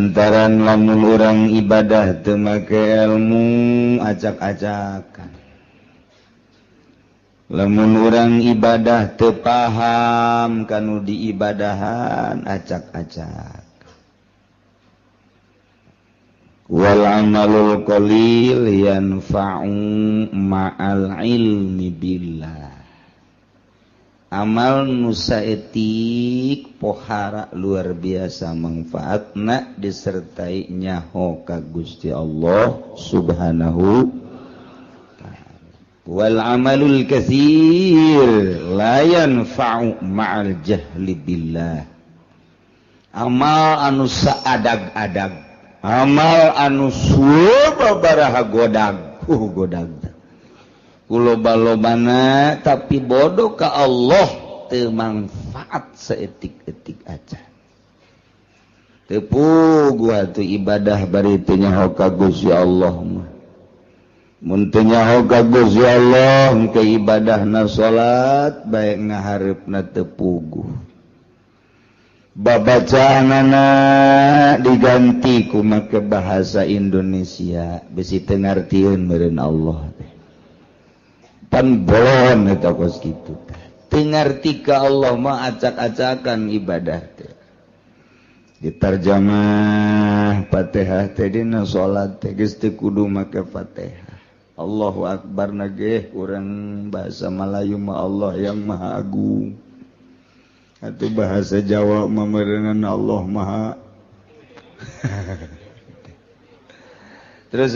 Lantaran lamun urang ibadah teu make ilmu, acak-acakan. Lamun urang ibadah teu paham kanu diibadahan, acak-acak. Wal amalul qalil yanfa'u ma'al ilmi billah. Amal nu saeutik pohara luar biasa manfaatna disertai nyaho ka Gusti Allah Subhanahu. Wal amalul katsir la yanfa'u ma'al jahli billah. Amal anu saadag-adag, amal anu sababaraha godag, godag kuloba-lobana, tapi bodoh ka Allah, teu manfaat saeutik-eutik aja. Teu puguh atuh ibadah bari teu nyaho ka Gusti Allah mah. Mun teu nyaho ka Gusti Allah ke ibadahna, salat bae ngahareupna teu puguh, babacaanana diganti ku make bahasa Indonesia, bisi teu ngartieun meureun Allah teh. Pan bolon eta kos kitu teh. Teu ngarti ka Allah mah acak-acakan ibadah teh. Diterjemah Fatihah teh dina salat teh geus teu kudu make Fatihah. Allahu Akbar na ge urang bahasa Melayu mah Allah yang Maha Agung. Atau bahasa Jawa mah meureunna Allah Maha. Terus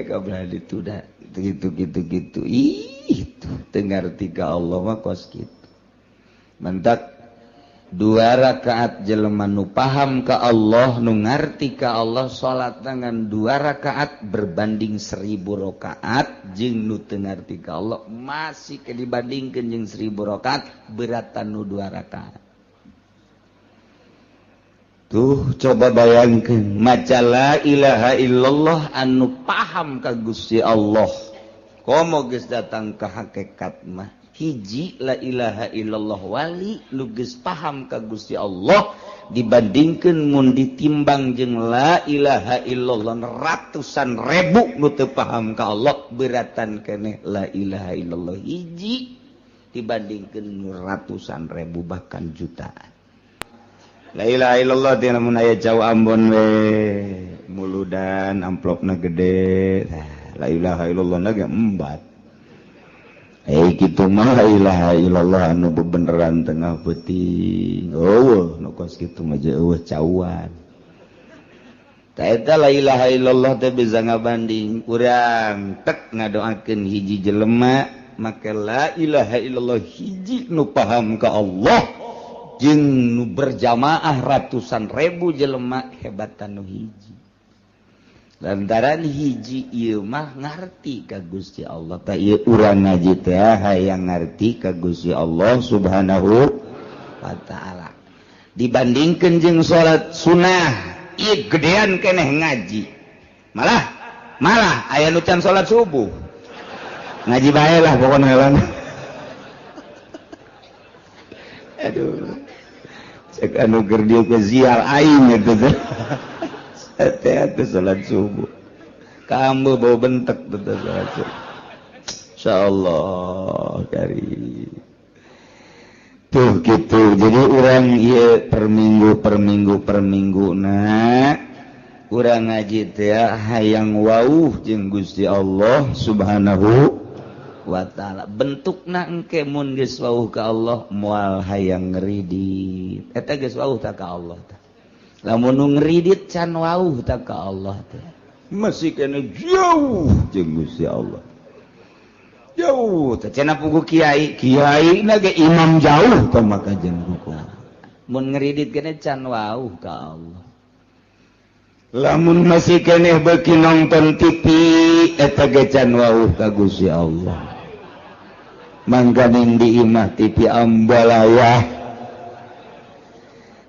kabeh dituda gitu gitu gitu. Ih, teu ngarti ka Allah mah kos kitu. Mentak dua rakaat jelema nu paham ka Allah, nu ngarti ka Allah, salat dengan dua rakaat berbanding 1000 rakaat jeung nu teu ngarti ka Allah masih ke dibandingkeun jeung 1000 rakaat beratan nu dua rakaat. Tuh coba bayangkeun maca la ilaha illallah anu paham ka Gusti Allah. Komo geus datang ka hakikat mah hiji la ilaha illallah wali nu geus paham ka Gusti Allah dibandingkeun mun ditimbang jeung la ilaha illallah ratusan ribu nu teu paham ka Allah, beratan keneh la ilaha illallah hiji dibandingkeun ratusan ribu bahkan jutaan. La ilaha illallah teh lamun aya cau Ambon we muludan amplopna gede. La ilaha illallah na ge embat. Kitu mah la ilaha illallah anu bebeneran tengah peuting. Eueuh nu kos kitu mah eueuh cauan. Ta eta la ilaha illallah teh bisa ngabanding urang tek ngadoakeun hiji jelema make la ilaha illallah hiji nu paham ka Allah jeung nu berjamaah ratusan ribu jelema hebatan nu hiji. Lantaran hiji ieu mah ngarti ka Gusti Allah. Ta ieu urang ngaji teh hayang ngarti ka Gusti Allah Subhanahu wa taala. Dibandingkeun jeung salat sunah, ieu gedean keneh ngaji. Malah malah aya nu can salat subuh. Ngaji bae lah pokona heula. Aduh. Cek anu keur dieu ke ziar aing gitu teh. Teh salat subuh. Kamu bau bentek teh salat subuh. Insyaallah kari. Tuh gitu. Jadi urang ieu per minggu per minggu per minggu na urang ngaji teh hayang wauh jeung Gusti Allah Subhanahu wa ta'ala. Bentukna engke mun geus wauh ka Allah moal hayang ngeridit. Eta geus wauh ta ka Allah tah. Lamun nu ngeridit can wauh ta ka Allah teh. Masih kena jauh jeung Gusti Allah. Jauh teh cenah pugu kiai, kiai na ge imam jauh tah maka jeung kumaha. Mun ngeridit kene can wauh ka Allah. Lamun masih keneh beuki nonton TV eta ge can wauh ka Gusti Allah. Mangkaning di imah TV ambalaya.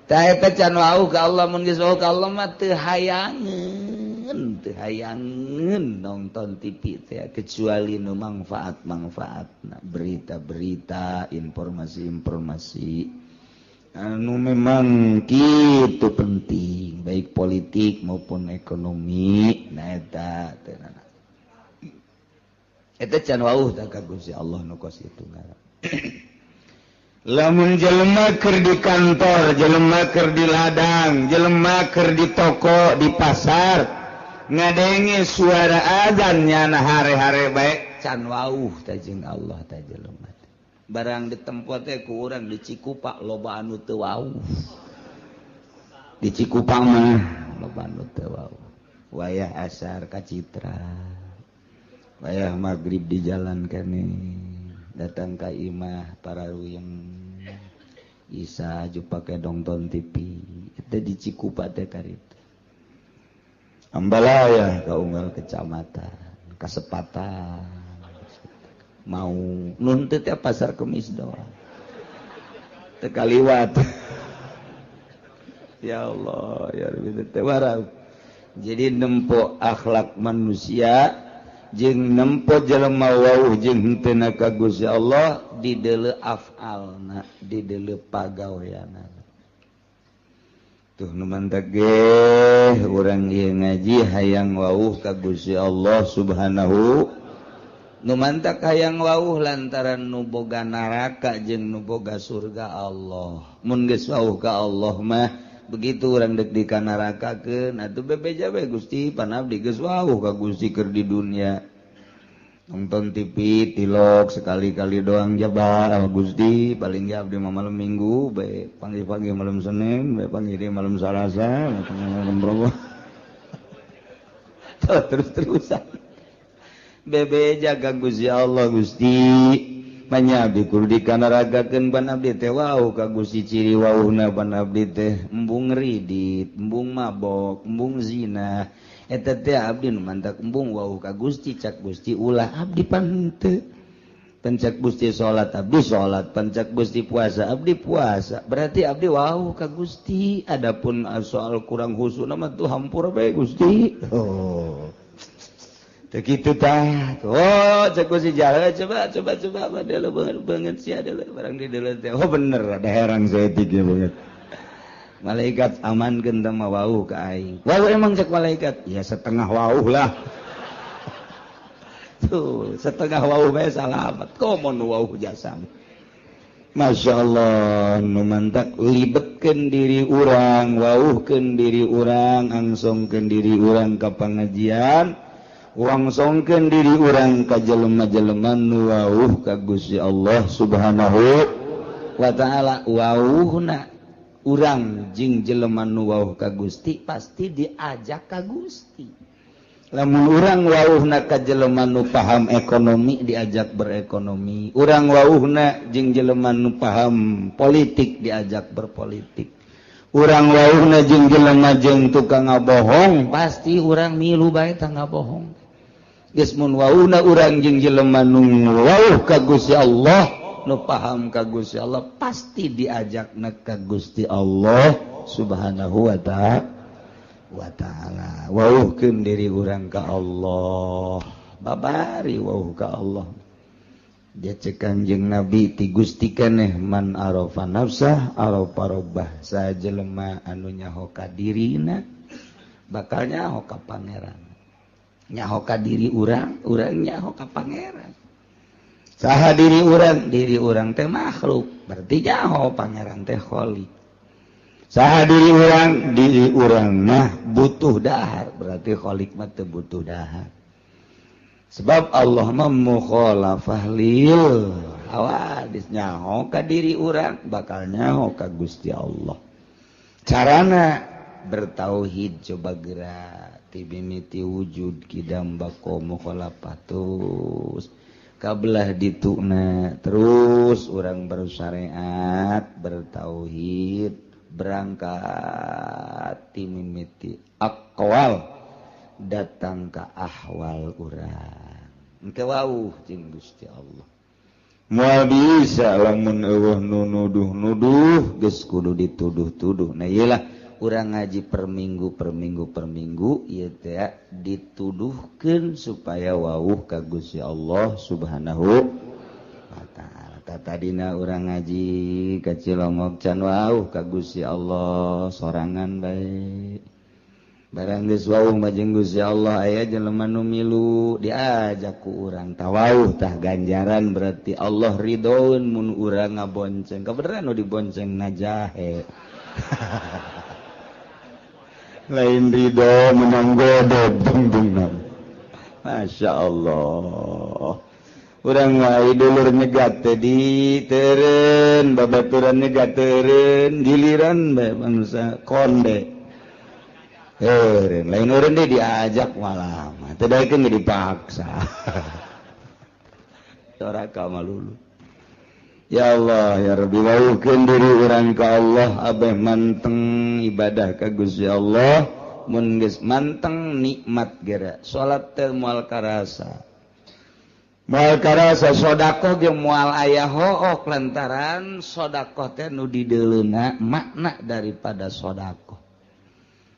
Ta eta can wauh ka Allah. Mun geus wauh ka Allah mah teu hayangeun, teu hayangeun nonton TV teh kecuali nu manfaat-manfaatna, berita-berita, informasi-informasi. Anu memang kitu penting baik politik maupun ekonomi. Nah eta teh eta can wauh tah ka Gusti Allah nu kos kitu ngaran. Lamun jelema keur di kantor, jelema keur di ladang, jelema keur di toko, di pasar, ngadenge suara azan nyana hare-hare bae can wauh tah jeung Allah tah jelema. Barang ditempo teh ku urang di Cikupa loba anu teu wauh. Di Cikupa mah loba anu teu wauh. Wayah asar ka Citra. Wayah magrib di jalan kene. Datang ka imah para ruyeng Isa aju pake nonton TV eta di Cikupa teh karita. Ambalaya ka unggal kecamatan, kasepatan. Mau nuntut ya pasar Kemis doang. Teu kaliwat. Ya Allah, ya Rabbi teh warau. Jadi nempo akhlak manusia jeung nempo jelema wauh jeung henteu ka Gusti Allah di deuleu afalna, di deuleu pagaweanna. Tuh nu mantak ge urang ieu ngaji hayang wauh ka Gusti Allah Subhanahu. Nu mantak hayang wauh lantaran nu boga neraka jeung nu boga surga Allah. Mun geus wauh ka Allah mah begitu urang dek di ka nerakakeun atuh bebeja bae Gusti pan abdi geus wauh ka Gusti keur di dunia. Nonton TV tilok sekali-kali doang jabar Gusti paling ge abdi mah malam Minggu bae panggih-panggih malam Senin bae panggih di malam Salasa bae malam Rabu. Terus-terusan bebeja ka Gusti Allah Gusti manya abdi kudu dikanaragakeun pan abdi teh wauh ka Gusti ciri wauhna pan abdi teh embung ridit, embung mabok, embung zina. Eta teh abdi nu mantak embung wauh ka Gusti cak Gusti ulah abdi pan henteu. Pencak Gusti salat abdi salat, pencak Gusti puasa abdi puasa. Berarti abdi wauh ka Gusti. Adapun soal kurang khusuna mah tuh hampura bae Gusti. Oh. Begitu tah. Oh, cek Gusti jahe coba coba coba ada banget banget sih ada barang di dalam teh. Oh bener ada herang saeutik ya banget. Malaikat amankeun teh mah wauh ka aing. Wauh emang cek malaikat? Ya setengah wauh lah. Tuh, setengah wauh bae salamet. Komo nu wauh jasa. Masya Allah, nu mantak libetkeun diri urang, wauhkeun diri urang, angsongkeun diri urang ka pangajian. Wangsongkeun diri urang ka jelema-jelema nu wauh ka Gusti Allah Subhanahu wa taala. Wauhna urang jeung jelema nu wauh ka Gusti pasti diajak ka Gusti. Lamun urang wauhna ka jelema nu paham ekonomi diajak berekonomi. Urang wauhna jeung jelema nu paham politik diajak berpolitik. Urang wauhna jeung jelema jeung tukang ngabohong pasti urang milu bae tah ngabohong. Geus mun wauhna urang jeung jelema nu wauh ka Gusti Allah, nu paham ka Gusti Allah pasti diajakna ka Gusti Allah Subhanahu wa ta'ala. Wauhkeun diri urang ka Allah, babari wauh ka Allah. Dia cek Kanjeng Nabi ti Gusti keneh man arafa nafsah arafa rabbah. Sajelema anu nyaho ka dirina bakal nyaho ka pangeran. Nyaho ka diri urang, urang nyaho ka pangeran. Saha diri urang? Diri urang teh makhluk, berarti nyaho pangeran teh khalik. Saha diri urang? Diri urang mah butuh dahar, berarti khalik mah teu butuh dahar. Sebab Allah mah mukhalafah lil hawadis, nyaho ka diri urang bakal nyaho ka Gusti Allah. Carana bertauhid coba gerak tibimiti wujud kidam bako mukhalafah terus kabelah dituna terus urang bersyariat bertauhid berangkat timimiti aqwal datang ke ahwal urang engke wauh jeung Gusti Allah. Moal bisa lamun eueuh nu nuduh-nuduh geus kudu dituduh-tuduh. Nah ieu lah urang ngaji per minggu per minggu per minggu ieu teh dituduhkeun supaya wauh ka Gusti Allah Subhanahu wa taala. Tadi Tadina urang ngaji ka Cilongok can wauh ka Gusti Allah sorangan bae. Barang geus wauh mah jeung Gusti Allah aya jelema nu milu diajak ku urang tawauh tah ganjaran berarti Allah ridhoeun mun urang ngabonceng. Kabeneran nu dibonceng na jahe. Lain ridho menang godog bung-bungna. Masya Allah. Urang wae dulur nyegat teh di teureun, babaturan nyegat teureun, giliran bae bangsa konde. Eureun, lain eureun deui diajak malah mah teu daekeun dipaksa. Doraka malulu. Ya Allah ya Rabbi wauhkeun diri urang ka Allah abeh manteng ibadah ka Gusti Allah mun geus manteng nikmat geura salat teh moal karasa. Moal karasa sedekah ge moal aya hook lantaran sedekah teh nu dideuleuna makna daripada sedekah.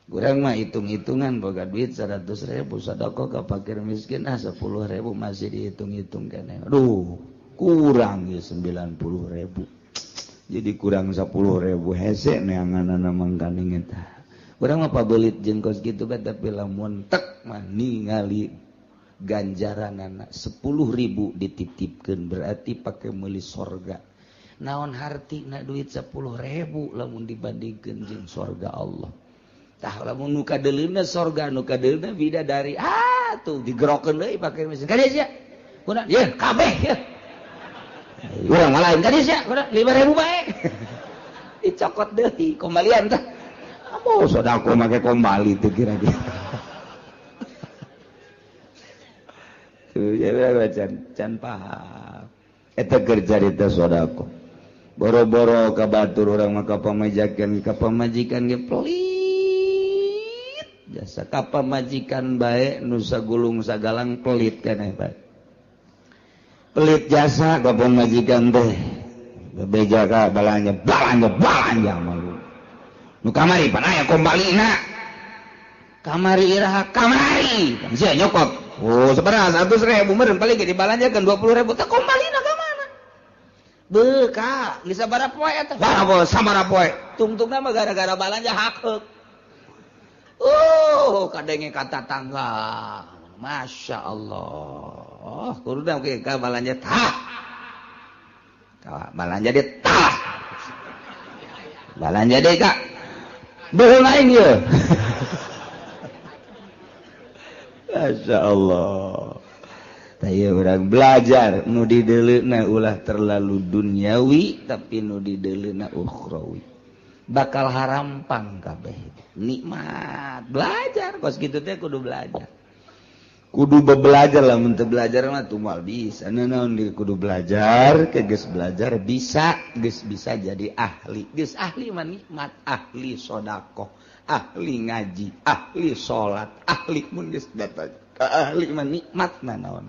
Kurang mah hitung-hitungan boga duit 100.000 sedekah ka fakir miskin ah 10.000 masih dihitung-hitung keneh. Aduh, kurang ya 90.000. Jadi kurang 10.000 hese neanganana mangkaning eta. Urang mah pabelit jeung kos kitu bae tapi lamun tek mah ningali ganjaranana 10.000 dititipkeun berarti pake meuli sorga. Naon hartina duit 10.000 lamun dibandingkeun jeung sorga Allah. Tah lamun nu kadeuleuna sorga nu kadeuleuna bidadari ah tuh digerokeun deui pake mesin. Kadieu sia. Kuna ye kabeh ye. Urang mah lain kadieu sia, kuna 5.000 bae. Dicokot deui kembalian tah. Amo sedekah make kembali teh kira-kira. Tuh ya can paham. Eta keur carita sedekah. Boro-boro ka batur urang mah ka pamajikan ge pelit. Jasa ka pamajikan bae nu sagulung sagalang pelit keneh bae. Pelit jasa ka pamajikan teh. Bebeja ka balanja balanja balanja malu. Nu kamari pan aya kombalina. Kamari iraha kamari. Sia nyokot. Oh, sabaraha 100.000 meureun paling ge dibalanjakeun 20.000 teh kombalina ka mana? Beuh ka, geus sabaraha poe eta? Wah, sabaraha poe. Tungtungna mah gara-gara balanja hakeuk. Oh, kadenge kata tangga. Masya Allah. Kudu oke ka balanja tah. Ka balanja dia tah. Balanja deui ka. Beuh lain ieu. Masya Allah. Tah ieu urang belajar nu dideuleuna ulah terlalu duniawi tapi nu dideuleuna ukhrawi. Bakal harampang kabeh. Nikmat belajar kos kitu teh kudu belajar. Kudu belajar lah mun teu belajar mah tuh moal bisa. Naon di kudu belajar, ke geus belajar bisa, geus bisa jadi ahli. Geus ahli mah nikmat, ahli sedekah, ahli ngaji, ahli salat, ahli mun geus datang. Ahli mah nikmat naon.